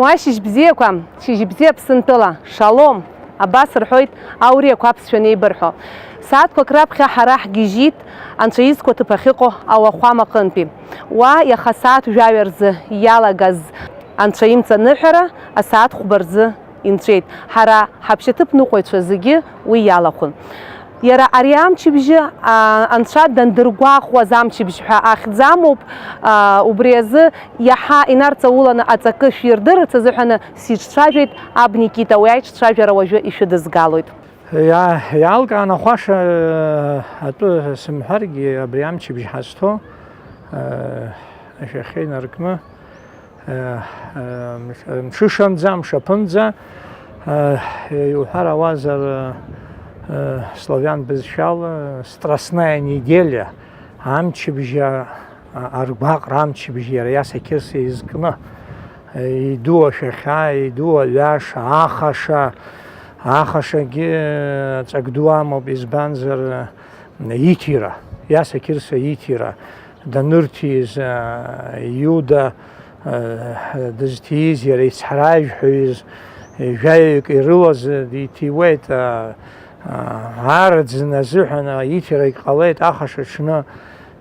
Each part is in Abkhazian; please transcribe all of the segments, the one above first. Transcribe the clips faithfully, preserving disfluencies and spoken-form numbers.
Уа шьыжь бзиақәа, шьыжь бзиа Аԥсынтәыла, шалом! Абас рҳәоит ауриақәа аԥсшәа анеибырҳәо. Сааҭқәак раԥхьа ҳара ҳгьежьит Анцәа изқәа ҭыԥ ахьыҟоу ауахәама аҟынтәи. Уа иаха асааҭ жәаҩа рзы иалагаз Анцәа имҵаныҳәара асааҭ хәба рзы инҵәеит. Ҳара ҳаԥшьаҭыԥныҟәаҩцәа зегьы уи иалахәын. Иара ари амчыбжьы, а, Анцәа дандыргәаҟуаз амчыбжь ҳәа ахьӡ амоуп. А, убри азы иаҳа инарҵауланы аҵакы шәирдырырц азыҳәаны сиҿцәажәеит аб Никита, уи аиҿцәажәара уажәы ишәыдызгалоит. Иа-, иаалкаан ахәаша, э, атәы сымҳәаргьы, абри амчыбжь ҳазҭо, э, ашәахьа инаркны, э, э, мш-, мҽышанӡа, мшаԥынӡа, э, иуҳәар ауазар, э, э, славиан бызшәала, Страстная неделя, амчыбжь, а, а, аргәаҟра амчыбжь иара Иаса Қьырса изкны, э, иду ашәахьа, иду аҩаша, ахаша, ахашагьы, э, ҵак ду амоуп, избанзар, э, иҭира, Иаса Қьырса иҭира данырҭиз, э, Иуда, э, дызҭиз, иара ицҳаражәҳәаҩыз, э, жәаҩаҩык ирылаз, э, диҭиуеит, э, э, арӡын азыҳәан, э, иҭирагь ҟалеит, ахаша аҽны,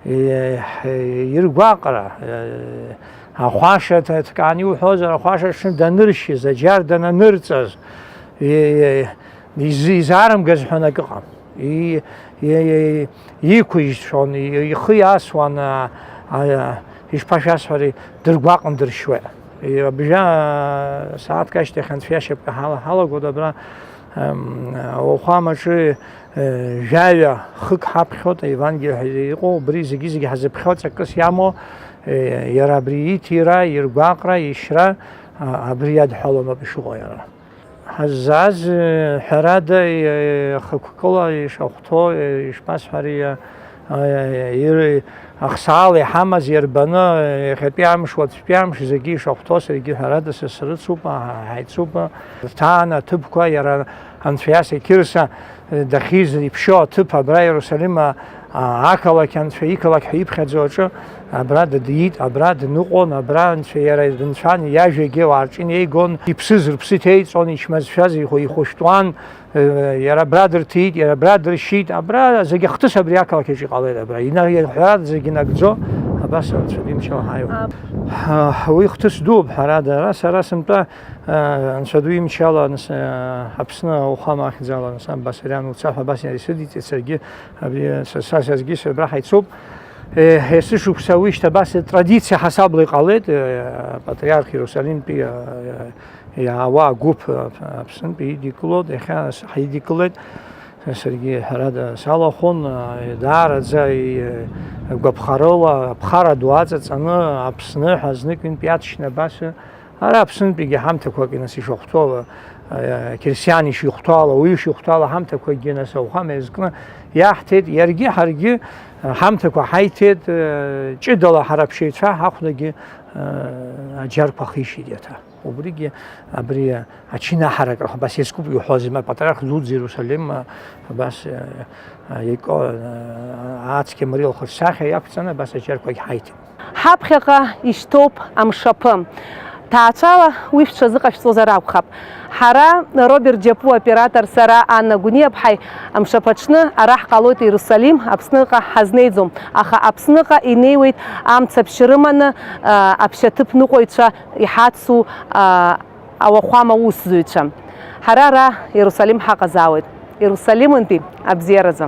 э, э, иргәаҟра, э, ахәаша ҭ-, ҭкаан иуҳәозар, ахәаша аҽны даныршьыз, аџьар дананырҵаз, э, э, из-, изаарымгаз ҳәа акы ыҟам. И-, и-, и-, иқәыжьцәон, и-, ихы иасуан, а, а, ишԥашәасҳәари, дыргәаҟын дыршьуеит. И-, абжьа, а, сааҭк ашьҭахь анцәа иашьапкы ҳала-, ҳалагоит абра, ам, ауахәамаҿы, э, жәаҩа хык ҳаԥхьоит, Евангелие ҳәа иҟоу, убри зегьы-зегьы ҳазыԥхьо ҵакыс иамоу, э, иара абри иҭира, иргәаҟра, ишьра, а, абри иадҳәалоуп ишыҟоу иара. Ҳаззааз, э, ҳәарада, э, хықәкыла ишахәҭоу, э, ишԥасҳәари, э, э, ир-, ахсаала иҳамаз иарбаны, э, иахьатәи амш, уаҵәтәи амш зегьы ишахәҭоу саргьы ҳәарада са срыцуп, а, ҳаицуп, а, рҭаан аҭыԥқәа, иара Анцәа Иаса Қьырса, э, дахьиз иԥшьоу аҭыԥ абра Иерусалим, а, а, ақалақь, Анцәа иқалақь ҳәа иԥхьаӡоу аҿы, абра дыдиит, абра дныҟәон, абра Анцәа иара дынцәан, иажәагьы ауаа рҿы инеигон, иԥсыз рыԥсы ҭеиҵон, ичмазшәаз ихәы-, ихәышәтәуан, э, иара абра дырҭиит, иара абра дыршьит, абра зегьы ахҭыс абри ақалақь аҿы иҟалеит, абра ина-, иҳәарада зегьы нагӡо, абас Анцәа димчала ҳаиуеит. Ҳа, уи хҭыс дууп, ҳәарада, ара сара сынтәа, э, Анцәа ду имчала, нас, э, Аԥсны ауахәама ахьӡала, нас, Басариан уца ҳәа абас иара исыдиҵеит, саргьы Абри са, са, саргьы сабра ҳаицуп. Е, есышықәса уи шьҭа абас традициа ҳасабла иҟалеит, е, апатриарх Иерусалимтәи, е, иаауа агәыԥ, е, Аԥснынтәи идикылоит, иахьа ҳаидикылеит. Саргьы ҳәарада салахәын, е, даараӡа, е, гәаԥхарыла, аԥхара ду аҵаҵаны, Аԥсны ҳәа знык-ҩынтә иаҵшьны абас, Ара Аԥснынтәигьы ҳамҭақәак, нас, ишахәҭоу ала, а, қьырсиан ишихәҭоу ала, уаҩы ишихәҭоу ала ҳамҭақәакгьы, нас, ауахәама иазкны иаҳҭеит, иаргьы ҳаргьы, а, ҳамҭақәа ҳаиҭеит, а, ҷыдала ҳара аԥшьаҩцәа ҳахәдагьы, а, аџьарқәа ахишьит иаҭа. Убригьы абри ачынаҳарак рахь абас иазкуп иуҳәозеи, ма, апатриарх дуӡӡа Иерусалим, а, абас, а, а, ико-, а, ацқьа Мариа лхаҿсахьа иақәҵаны абас аџьарқәагь ҳаиҭеит. Ҳаԥхьаҟа ишьҭоуп амшаԥы. Ҭаацәала уи шәҽазыҟашәҵозар акәхап. Ҳара, Роберт Џьапуа, оператор, сара, Анна Гәниаԥҳаи, амшаԥы аҽны ара ҳҟалоит Иерусалим, Аԥсныҟа ҳазнеиӡом, аха Аԥсныҟа инеиуеит амцаԥшь рыманы, а, аԥшьаҭыԥныҟәаҩцәа иҳацу, а, ауахәама усзуҩцәа. Ҳара ара Иерусалим ҳаҟазаауеит. Иерусалимынтәи абзиаразы.